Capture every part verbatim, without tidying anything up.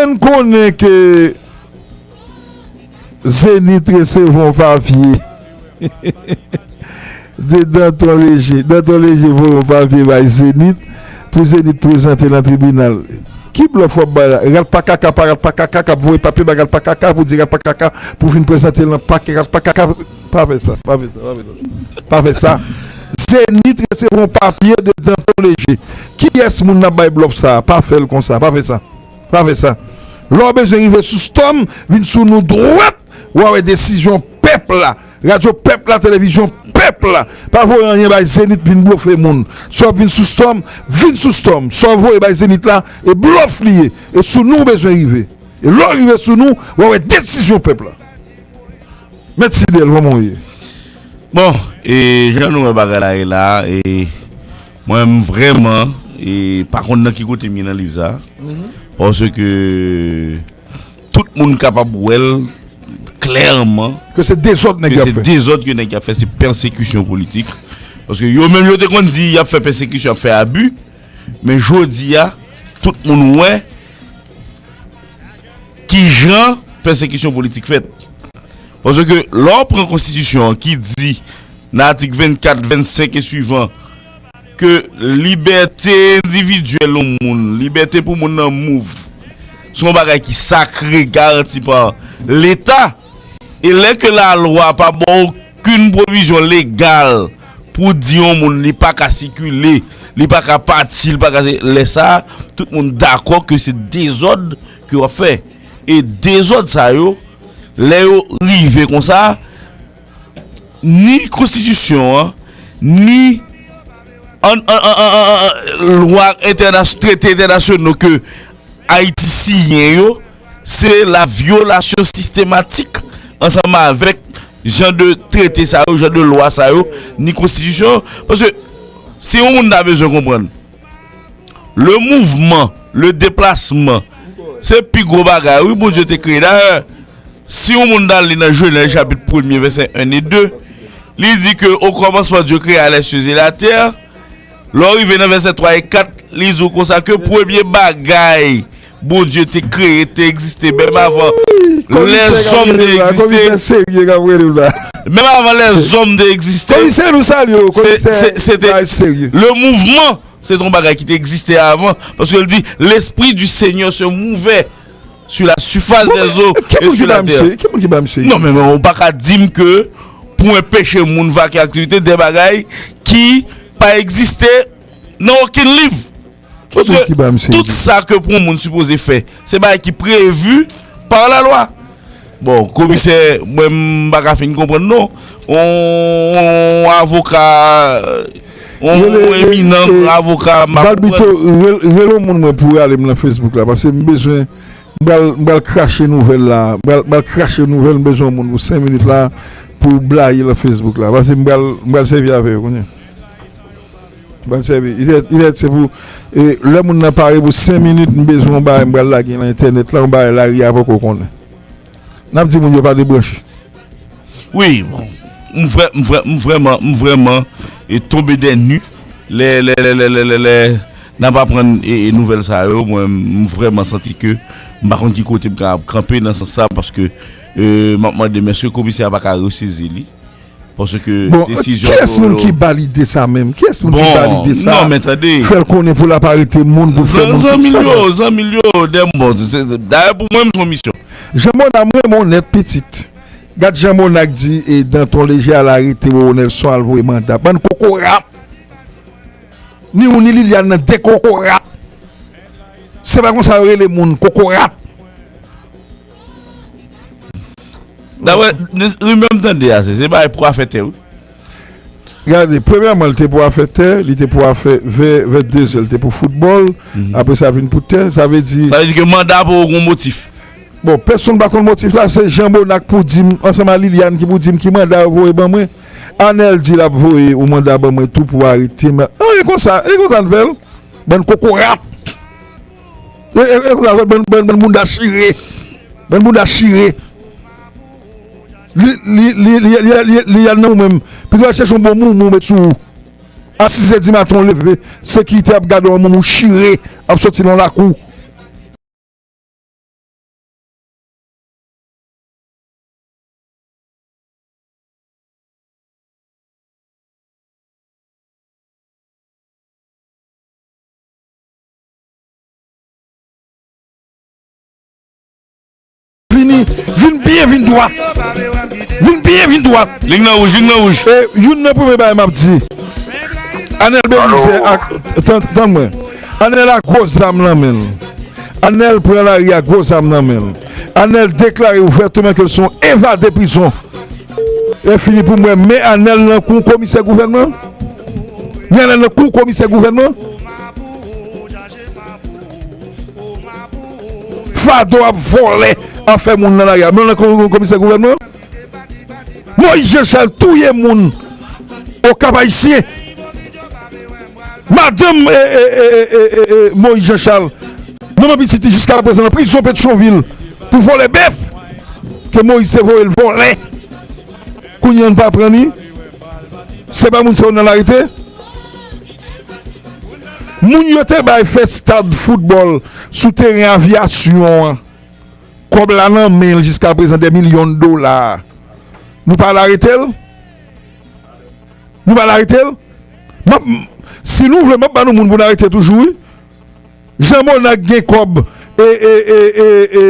N konnen ke Zenith resevwa yon papye de Danton Léger. Danton Léger voye yon papye bay Zenith pou Zenith prezante l nan tribinal. Ki blòf w ap bay la? Rat pa kaka, pa rat pa kaka k ap voye papye bay rat pa kaka pou di rat pa kaka pou vin prezante l nan pakè rat pa kaka. Pa fè sa, pa fè sa, pa fè sa. Pa fè sa. Zenith resevwa yon papye de Danton Léger. Kiyès moun n ap bay blòf sa a? Pa fè l konsa, pa fè sa. Pa fè sa. Lè w bezwen rive sou Storm, vin sou nou dwat, w a wè desizyon pèp la. Radyo pèp la, televizyon pèp la. Pa voye anyen bay Zenith vin blofe moun. Si w ap vin sou Storm, vin sou Storm. Sa w voye bay Zenith la, e blòf li ye. E sou nou w bezwen rive. E lè w rive sou nou, w a wè desizyon pèp la. Mèt Fidèl, kòman w ye? Bon, e jan nou wè bagay la ye la, e mwen menm vrèman, e pa konn nan ki kote m ye nan liv sa. Paske tout moun kapab wè l klèman Ke se dezòd nèg ke y ap se fè. Dezòd ke nèg y ap fè, se pèsekisyon politik. Paske yo menm yo te konn di y ap fè pèsekisyon, y ap fè abi, men jodi a, tout moun wè kijan pèsekisyon politik fèt. Paske lè w pran konstitisyon an ki di nan atik vennkat, vennsenk e swivan ke libète endividyèl yon moun, libète pou moun nan mouv, se yon bagay ki sakre, garanti pa Leta. E lè ke lalwa pa ba w okenn pwovizyon legal pou di yon moun li pa ka sikile, li pa ka pati, li pa ka se, lè sa a, tout moun dakò ke se dezòd ke w ap fè. E dezòd sa yo, lè yo rive konsa, ni konstitisyon an, ni an, an, an, an, an, an, lwa entènas-, trete entènasyonal ke Ayiti siyen yo, se la vyolasyon sistematik ansanm avèk jan de trete sa yo, jan de lwa sa yo, ni konstitisyon. Paske si yon moun ta bezwen konprann, le mouvman, le deplasman, se pi gwo bagay, wi, Bondye te kreye. Dayè, si yon moun ta li nan Jenèz chapit premye, vèsè en e de, li di ke au commencement, Dieu créa les cieux et la terre. Lè w rive nan vèsè twa e kat, li di w konsa ke premye bagay Bondye te kreye te egziste, menm avan lèzòm te egziste. Menm avan lèzòm te egziste, se, se, se te le mouvman. Se te yon bagay ki te egziste avan. Paske l di, L'esprit du Seigneur se mouvait sur la surface des eaux et sur la terre. Ki moun ki ba misye? Ki moun ki ba misye? Non, men, men ou pa ka di m ke pou enpeche moun vake aktivite de bagay ki pa egziste nan okenn liv. Paske tout sa ke pou yon moun sipoze fè, se bagay ki previ pa lalwa. Bon, komisè, mwen m pa ka fin konprann non. On, on avoka, on, on eminan avoka, m pa konprann. Balbito, rele yon moun mwen pou rale m nan Facebook la, paske m bezwen, m pral, m pral krache nouvèl la, m pral, m pral krache nouvèl, m bezwen yon moun pou senk minit la, pou blayi lan Facebook la, paske m pral, m pral sèvi avè yo kounye a. Ban sèvi. Ilè, ilè, se pou, e, lè moun nan pare pou senk minit, m bezwen yon bagay, m pral lage nan entènèt la, yon bagay lari a poko konnen. N ap di moun yo pa debranche. Wi, bon. M vrè, m vrè, m vrèman, m vrèman, e, tonbe dè ni lè, lè, lè n ap aprann, e, e, nouvèl sa yo. Mwen, m vrèman santi ke m pa konn ki kote m ka kanpe nan sans sa, paske, e, m ap mande m èske komisè a pa ka resezi li. Paske bon, desizyon kiyès yo, moun yo ki ba l ide sa menm? Kiyès moun ki ba l ide sa? Non, men tande. Fè l konnen pou l ap arete moun, pou l fè moun tout sa. Zanmi l yo, zanmi l yo, dè, bon, se, dayè pou mwen, m se yon misyon. Jean Monard, m renmen w nèt, pitit. Gad Jean Monard di, e, Danton Léger al arete Roro Nelson, al voye manda. Bann kokorat! Ni ou ni Liliane nan de kokorat. Se pa konsa yo rele moun, kokorat. Daprè rimè m tande a, se, se bagay pou afè tè, wi. Gade, premyèman, li te pou afè tè, li te pou afè vè, vè dezè, li te pou foutbòl, apre sa vin pou tè, sa vle di. Sa vle di ke manda poko gon motif. Bon, pèsonn pa konn motif la, se Jean Monard pou di m, ansanm a Liliane ki pou di m ki manda yo voye ban mwen. Anèl di l ap voye yon manda ban mwen tou pou arete m. An, e konsa, e konsa n fè l. Bann kokorat. E, e, e konsa n fè l, bann, bann, bann bounda chire. Bann bounda chire. Li, li, li, li, li, li, li al nan ou menm. Pito al chèche yon bon moumou met sou ou. A sis è di maten w leve, sekirite ap gade w, yon moumou chire ap soti nan lakou. Vini, vin byen, vin dwat. Vin byen, vin dwat. Lig nan wouj, lig nan wouj. E youn nan premye bagay m ap di, Anèl Belize ak, tann, tann mwen, Anèl ak gwo zam nan men l. Anèl pran lari ak gwo zam nan men l. Anèl deklare ouvèteman ke l se yon evade prizon. Lè fini pou mwen, men Anèl nan kou komisè gouvènman. Men Anèl nan kou komisè gouvènman. Fado ap vòlè, ap fè moun nan lari a. Men nan ko-, komisè gouvènman. Moïse Jean Charles touye moun Okap Ayisyen. Madanm, e, e, e, Moïse Jean Charles, manman pitit li jiska prezan nan prizon Petyonvil pou vòlè bèf ke Moïse te voye l vòlè. Kounye a n pa pran li. Se pa moun sa yo n al arete? Moun yo te bay fè stad foutbòl sou teren Avyasyon an, kòb la nan men l jiska prezan, dè milyon dola. Nou pa al arete l? Nou pa al arete l? M ap, si nou vle, m ap ba nou moun pou n arete toujou, wi. Jean Monac gen kòb, e, e, e, e, e,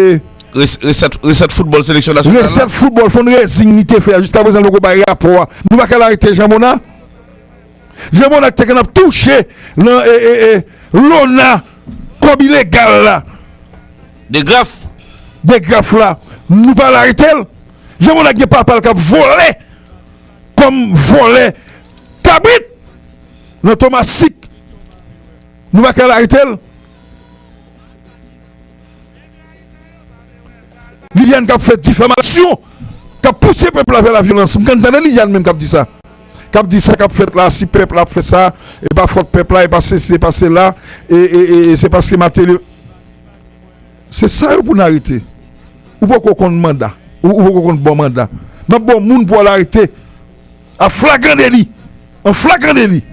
Res-, resèt, resèt foutbòl seleksyon nasyonal la. Resèt foutbòl, fundraising li te fè a, jiska prezan l poko bay rapò a. Nou pa ka al arete Jean Monac? Jean Monac te konn ap touche nan, e, e, e, Lona, kòb ilegal la. De Graff. De Graff la. Nou pa al arete l? Jean Monac gen papa l k ap vòlè kòm vòlè kabrit nan Tomasik. Nou pa ka al arete l? Liliane k ap fè difamasyon, k ap pouse pèp la vè lavyolans. M konn tande Liliane menm k ap di sa. K ap di sa k ap fèt la, si pèp la ap fè sa, e pa fòt pèp la, e pa sesi, e pa sela, e, e, e, e se paske Mateli. Se sa yo pou n arete. Ou poko konn manda. Ou, ou poko konn bon manda. M ap ba w moun pou al arete. A flagran deli. An flagran deli.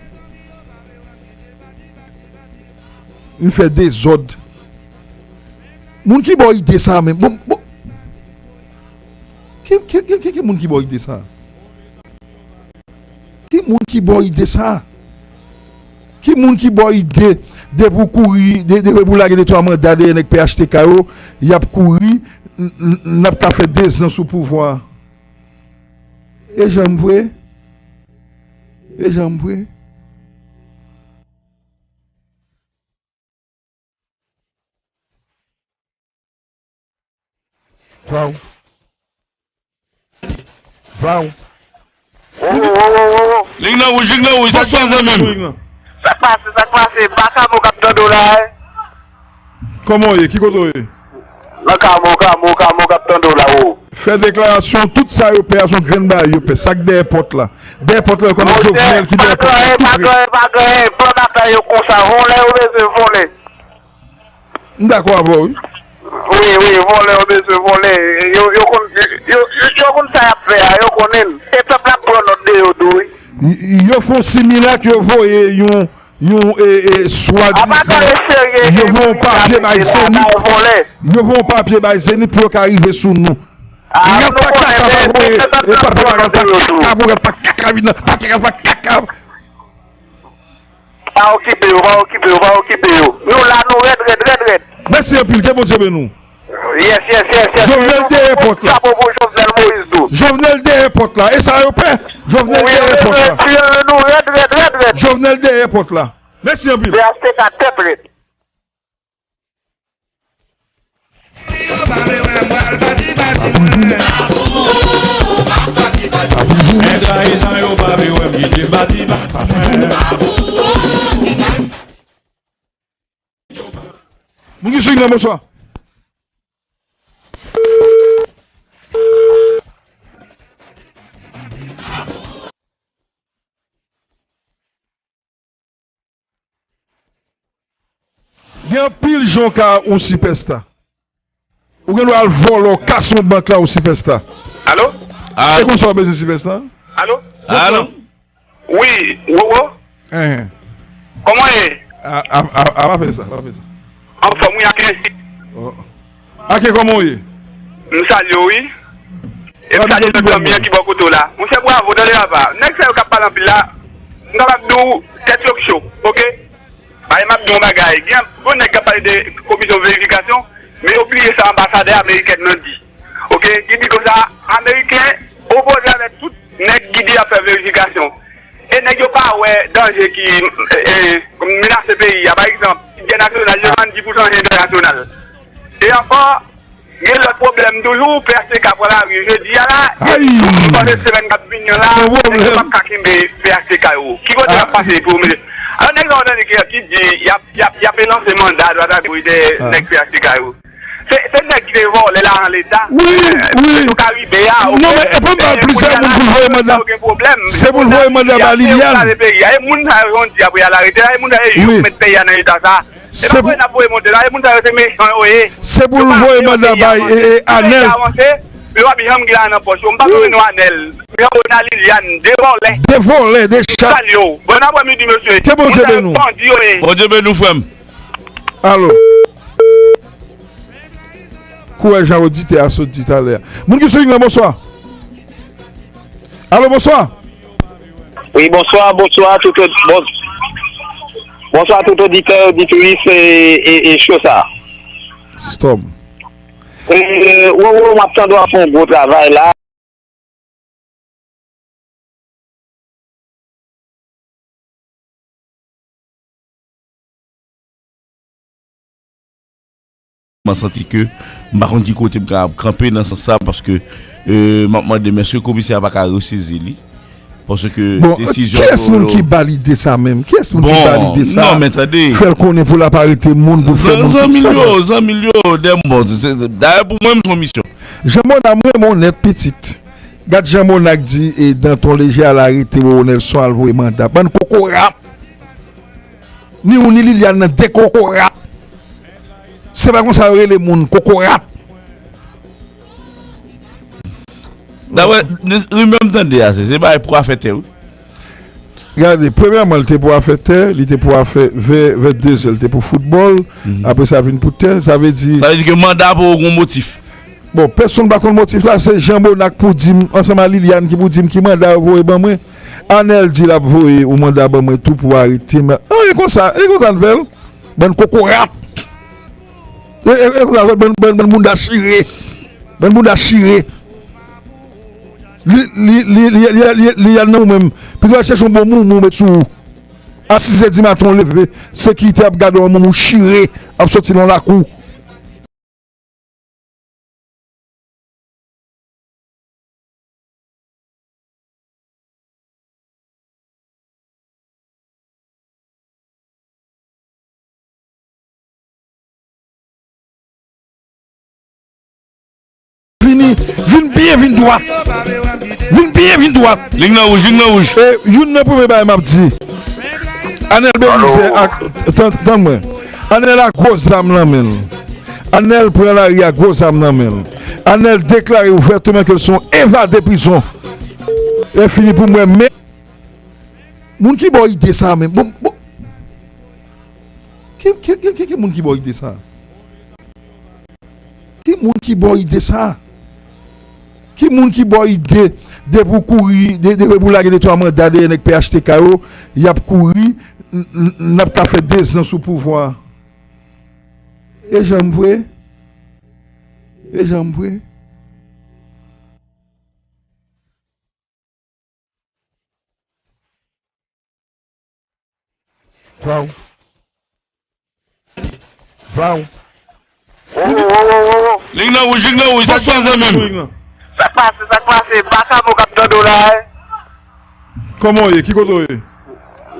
Vin fè dezòd. Moun ki ba w ide sa menm? Bon, bon. Ki, ki, ki, ki, ki moun ki ba w ide sa? Ki moun ki ba w ide sa? Ki moun ki ba w ide depi w kouri, de, depi w lage de twa manda dèyè nèg P H T K yo, y ap kouri, n, n, n ap ka fè dezan sou pouvwa a? E janm vre? E janm vre? Vaw. Vaw. Wo, wo, wo, wo, wo, wo. Lig nan wouj, lig nan wouj, sa k pase, zanmi m? Sa k pase, sa k pase? Baka mou k ap tande w la, wi. Kòman w ye? Ki kote w ye? Nan Kamo, Kamo, Kamo k ap tande w la, wo. Fè deklarasyon, tout sa yo pè a, se yon grenn bagay yo pè. Sa k dèyè pòt la? Dèyè pòt la, yo konnen Jovenel ki dèyè pòt la, tout ret. Monchè, pa gen, pa gen, pa gen plan data yo konsa. Vòlè yo bezwen vòlè. M dakò avè w, wi. Wi, wi, vòlè yo bezwen vòlè. Yo, yo konn, yo, yo, yo konn sa y ap fè a, yo konnen l. E pèp la ap pran nòt de yo tou, wi. Y-, y-, yo fè yon similak, yo voye yon, yon, e, e, swadizan, yo voye yon papye bay Zenith. Yo voye yon papye bay Zenith pou yo ka rive sou nou. Rat pa kaka pa voye, e papye pa rat pa kaka, pou rat pa kaka vin nan, pa kaka, pa kaka. Pa okipe yo, pa okipe yo, pa okipe yo. Nou la, nou rèd, rèd, rèd, rèd. Mèsi anpil, ke Bondye beni w. Yes, yes, yes, yes. Jovenel dèyè pòt la. Chapo pou Jovenel Moïse tou. Jovenel dèyè pòt la. E sa yo pè. Jovenel dèyè pòt la. Wi, wi, wi, nou rèd, rèd, rèd, rèd. Jovenel dèyè pòt la. Mèsi anpil. P H T K tèt rèd. Moun ki sou liy nan, bonswa. Gen anpil jan w ka yon sipèsta. Ou gen dwa al vòlò, kase yon bank la, yon sipèsta. Alo? E konsa w bezwen sipèsta? Alo? Alo? Wi, Wowo? Enhen. Kòman w ye? A, a, a, a, pa fè sa, pa fè sa. Anfòm wi, Aken. Oh. Aken, kòman w ye? M salye w wi. E m salye tout zanmi an ki bò kote w la. Monchè, bravo, tande papa. Nèg sa yo k ap pale anpil la, m kapab di w, tèt yo cho, oke? Paske m ap di w yon bagay. Gen anpil nèg k ap pale de komisyon verifikasyon, men yo bliye sa anbasadè amerikèn nan di. ki di konsa, Ameriken opoze avèk tout nèg ki di y ap fè verifikasyon. E nèg yo pa wè danje ki e, e, menase peyi a. Pa egzanp, bidjè nasyonal, yo vann dis pousan entènasyonal. E ankò, gen lòt pwoblèm toujou, P H T K pral lari jedi a la, e tout panse semèn k ap vini an la, nèg yo p ap ka kenbe P H T K yo. Ki kote y ap pase pou yo mete? Alò, nèg sa yo tande ki, ki di, y ap, y ap, y ap lanse manda dwat a goch dèyè nèg P H T K yo. Se, se nèg ki te vòlè lajan leta. Wi, wi. Petwokaribe a, non, men e pa m ba l plizyè moun pou l voye manda. Se pou l voye manda ba Liliane. E moun sa yo, jodi a pou y al arete la, e moun sa yo, yo k met peyi a nan eta sa. Se pa pou n ap voye monte la, e moun sa yo se mechan yo ye. Se pou l voye manda bay e, e, Anèl. Yo p ap janm gen lajan nan pòch yo. M pa konn non Anèl. Men yo nan Liliane, de vòlè. De vòlè, de chat. Bon aprèmidi, mesye. Ke Bondye beni w. Bandi yo ye. Bondye beni w, frè m. Alo. Kouraj a oditè a sot di talè a. Moun ki sou liy lan, bonswa. Alo, bonswa. Wi, bonswa, bonswa, tout, bon, bonswa, tout oditè, oditris e, e, e cho sa. Stop. E, Roro, m ap tande w ap fè yon gwo travay la. Mwen santi ke m pa konn ki kote m ka kanpe nan sans sa, paske, e, m ap mande m èske komisè a pa ka resezi li. Paske desizyon yo. Bon, kiyès moun ki ba l ide sa menm? Kiyès moun ki ba l ide sa? Non, men tande. Fè l konnen pou l ap arete moun, pou l fè moun tout sa. Zanmi l yo, zanmi l yo, dèm bon. Dayè pou mwen, m se yon misyon. Jean Mona, m renmen w nèt, pitit. Gad Jean Mona k di, e, Danton Léger al arete Roro Nelson, al voye manda. Bann kokorat! Ni ou ni Liliane nan de kokorat. Se pa konsa yo rele moun, kokorat. Dapre rimè m tande a, se, se bagay pou afè tè, wi. Gade, premyèman, li te pou afè tè, li te pou afè vè, vè dezè, li te pou foutbòl, apre sa vin pou tè, sa vle di. Sa vle di ke manda pou ou gon motif. Bon, pèsonn pa konn motif la, se Jean Mona k pou di m, ansanm a Liliane ki pou di m ki manda yo voye ban mwen. Anèl di l ap voye yon manda ban mwen tou pou arete m. An, e konsa, e konsa nouvèl. Bann kokorat. E, e, e konsa nouvèl, bann, bann, bann bounda chire. Bann bounda chire. Li, li, li, li, li, li, li al nan ou menm. Pito al chèche yon bon moumou met sou ou. A sizè di maten w leve, sekirite ap gade w, moumou chire, ap soti nan lakou. Vini, vin byen, vin dwat. Vin byen, vin dwat. Liy nan wouj, liy nan wouj. E, youn nan premye bagay m ap di. Anèl Belizaire ak, tann, tann mwen. Anèl ak gwo zam nan men l. Anèl pran lari ak gwo zam nan men l. Anèl deklare ouvèteman ke l se yon evade prizon. E fini pou mwen, men moun ki ba w ide sa menm? Bon, bon. Ki, ki, ki, ki, ki moun ki ba w ide sa? Ki moun ki ba w ide sa? Ki moun ki ba w ide depi w kouri, de, depi w lage de twa manda dèyè nèg P H T K yo, y ap kouri, n, n, n ap ka fè dezan sou pouvwa a? E janm vre? E janm vre? Vaw. Vaw. Liy nan wouj, liy nan wouj, sa k pase menm? Sa k pase, sa k pase? Makamo k ap tande w la, wi. Kòman w ye? Ki kote w ye?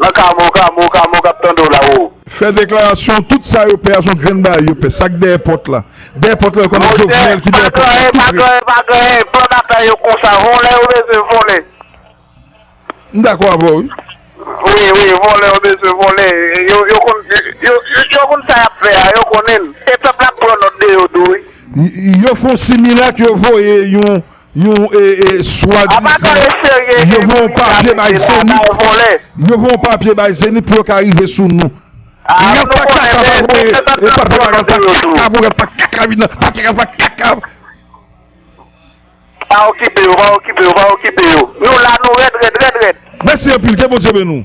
Nan Kamo, Kamo, Kamo k ap tande w la, o. Fè deklarasyon, tout sa yo pè a, se yon grenn bagay yo pè. Sa k dèyè pòt la. Dèyè pòt la, yo konnen Jovenel ki dèyè pòt la, tou prè. Monchè, pa gen, pa gen, pa gen plan dapè yo konsa. Vòlè yo bezwen vòlè. M dakò avè w, wi. Wi, wi, vòlè yo bezwen vòlè. Yo, yo konn, yo, yo, yo konn sa y ap fè a, yo konnen l. E pèp la ap pran nòt de yo tou, wi. Y-, yo fè yon similak, yo voye yon, yon, e, e, swadizan, yo voye yon papye bay Zenith. Yo voye yon papye bay Zenith pou yo ka rive sou nou. Y ap pa kapab ap voye, e, papye bay Zenith, pa kaka, pa kaka, vin nan, pa kaka, pa kaka. Pa okipe yo, pa okipe yo, pa okipe yo. Nou la, nou rèd, rèd, rèd, rèd. Mèsi anpil, ke Bondye beni w.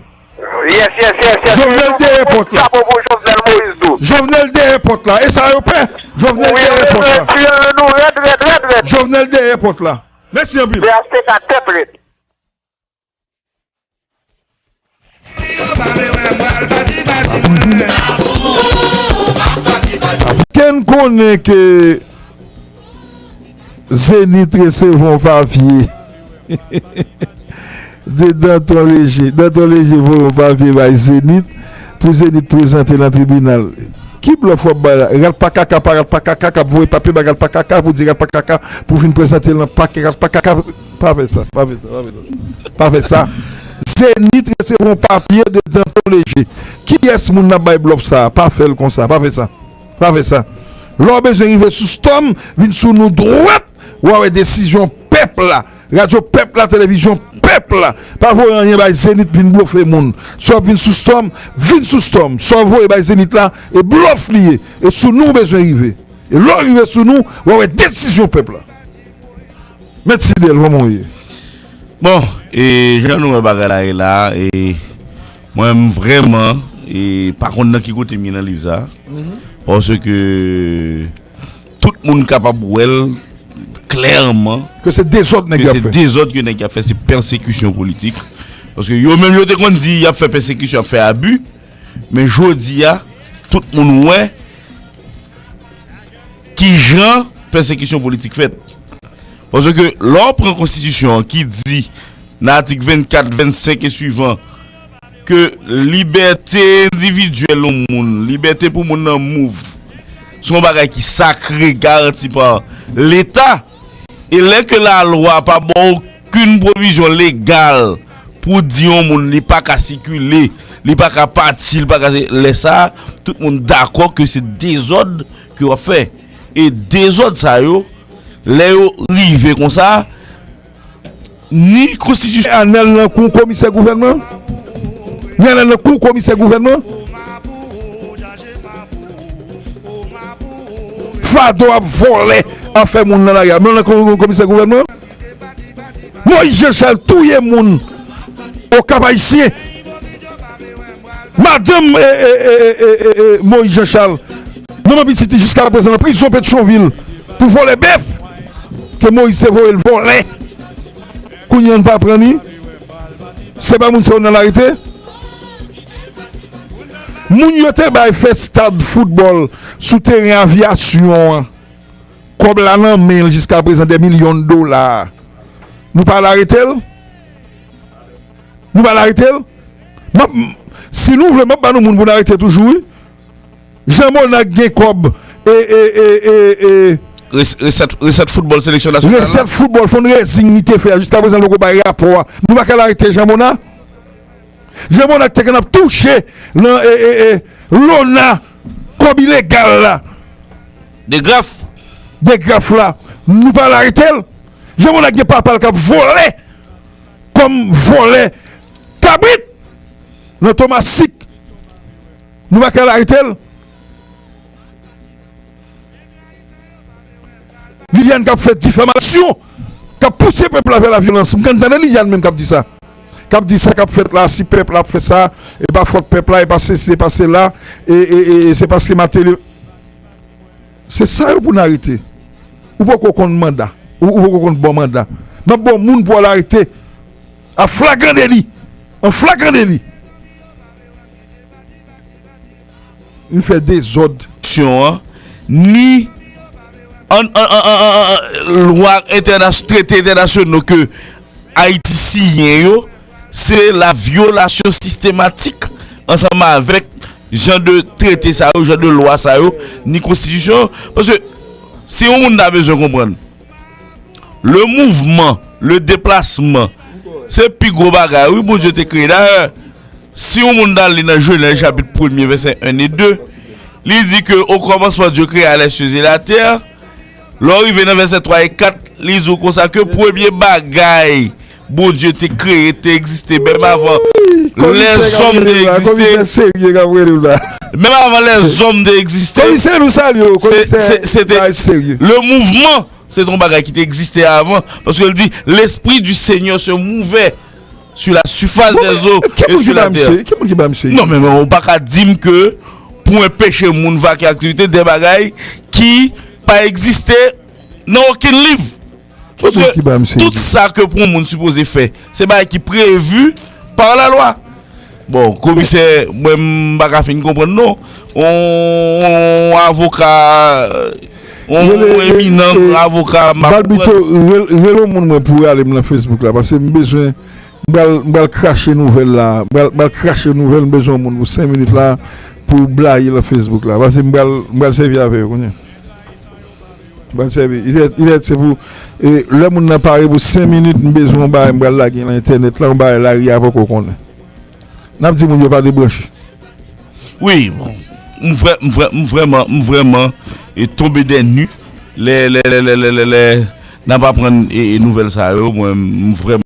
Yes, yes, yes, yes. Jovenel dèyè pòt la. Chapo pou Jovenel Moïse tou. Jovenel dèyè pòt la. E sa yo pè. Jovenel dèyè pòt la. Wi, wi, wi, nou rèd, rèd, rèd, rèd. Jovenel dèyè pòt la. Mèsi anpil. P H T K tèt rèd. Ken konnen ke Zenith resevwa yon papye de Danton Léger. Danton Léger voye yon papye bay Zenith pou Zenith prezante l nan tribinal. Ki blòf w ap bay la? Rat pa kaka, pa rat pa kaka k ap voye papye bay rat pa kaka pou di rat pa kaka pou vin prezante l nan pakè rat pa kaka. Pa fè sa, pa fè sa, pa fè sa. Pa fè sa. Zenith resevwa yon papye de Danton Léger. Kiyès moun n ap bay blòf sa a? Pa fè l konsa, pa fè sa. Pa fè sa. Lè w bezwen rive sou Storm, vin sou nou dwat, w a wè desizyon pèp la. Radyo pèp la, televizyon pèp la. Pa voye anyen bay Zenith vin blofe moun. Si w ap vin sou Storm, vin sou Storm. Sa w voye bay Zenith la, e blòf li ye. E sou nou w bezwen rive. E lè w rive sou nou, w a wè desizyon pèp la. Mèt Sidèl, kòman w ye? Bon, e jan nou wè bagay la ye la, e mwen menm vrèman, e pa konn nan ki kote m ye nan liv sa. Paske tout moun kapab wè l klèman ke se dezòd nèg y ap fè. Dezòd ke nèg y ap fè, se pèsekisyon politik. Paske yo menm yo te konn di y ap fè pèsekisyon, y ap fè abi, men jodi a, tout moun wè kijan pèsekisyon politik fèt. Paske lè w pran konstitisyon an ki di nan atik vennkat, vennsenk e swivan ke libète endividyèl yon moun, libète pou moun nan mouv, se yon bagay ki sakre, garanti pa Leta. E lè ke lalwa pa ba w okenn pwovizyon legal pou di yon moun li pa ka sikile, li pa ka pati, li pa ka, lè sa a, tout moun dakò ke se dezòd ke w ap fè. E dezòd sa yo, lè yo rive konsa, ni konstitisyon. Anèl nan kou komisè gouvènman? Ni anèl nan kou komisè gouvènman? Fado ap vòlè afè moun nan lari a. Men nan kou komisè gouvènman? Moïse Jean Charles touye moun o Kap Ayisyen. Madanm e, e, e, e, e, e, Moïse Jean Charles, manman pitit li jiska prezan nan prizon Petyonvil pou vòlè bèf ke Moïse te voye l vòlè. Kounye a n pa pran li. Se pa moun sa yo n al arete. Moun yo te bay fè stad foutbòl sou teren Avyasyon an. Kòb la nan men l jiska prezan, dè milyon dola. Nou pa al arete l? Nou pa al arete l? M ap, si nou vle, m ap ba nou moun pou n arete toujou, wi. Jean Monard gen kòb, e, e, e, e, e, Res-, resèt, resèt foutbòl seleksyon nasyonal la. Resèt foutbòl, fundraising li te fè a, jiska prezan l poko bay rapò a. Nou pa ka al arete Jean Monard? Jean Monard te konn ap touche nan, e, e, e, Lona, kòb ilegal la. De Graff. De Graff la. Nou pa al arete l? Jean Monard gen papa l k ap vòlè kòm vòlè kabrit nan Tomasik. Nou pa ka al arete l? Liliane k ap fè difamasyon, k ap pouse pèp la vè lavyolans. M konn tande Liliane menm k ap di sa. K ap di sa k ap fèt la, si pèp la ap fè sa, e pa fòt pèp la, e pa sesi, e pa sela, e, e, e, e se paske Mateli. Se sa yo pou n arete. Ou poko konn manda. Ou, ou poko konn bon manda. M ap ba w moun pou al arete. A flagran deli. An flagran deli. Li fè dezòd. Syon an, ni an, an, an, an, an, an, lwa entènas-, trete entènasyonal ke Ayiti siyen yo, se la vyolasyon sistematik ansanm avèk jan de trete sa yo, jan de lwa sa yo, ni konstitisyon. Paske si yon moun ta bezwen konprann, le mouvman, le deplasman, se pi gwo bagay, wi, Bondye te kreye. Dayè, si yon moun ta li nan Jenèz chapit premye, vèsè en e de, li di ke au commencement Dieu créa les cieux et la terre. Lè w rive nan vèsè twa e kat, li di w konsa ke premye bagay Bondye te kreye, te egziste, menm avan lèzòm te egziste. Menm avan lèzòm te egziste. Se, se, se te, le mouvman, se te yon bagay ki te egziste avan. Paske l di, l'esprit du Seigneur se mouvait sur la surface des eaux et sur la terre. Non, men, men, ou pa ka di m ke pou enpeche moun vake aktivite de bagay ki pa egziste nan okenn liv. Ki moun ki ba misye ide? Tout sa ke pou yon moun sipoze fè, se bagay ki previ pa lalwa. Bon, komisè, mwen, m pa ka fin konprann non. On, on avoka, on eminan avoka, m pa konprann. Balbito, rele yon moun mwen pou rale m nan Facebook la, paske m bezwen, m pral, m pral krache nouvèl la, m pral, m pral krache nouvèl, m bezwen yon moun pou senk minit la, pou blayi nan Facebook la, paske m pral, m pral sèvi avè yo kounye a. M pral sèvi, ilè, ilè se pou, e, lè moun nan pare pou senk minit, m bezwen yon bagay, m pral lage nan entènèt la, yon bagay lari a poko konnen. N ap di moun yo pa debranche. Wi, bon, m vrè, m vrè, m vrèman, m vrèman e tonbe dènu lè, lè, lè, lè, lè, lè, lè n ap aprann e, e nouvèl sa yo, mwen, m vrèman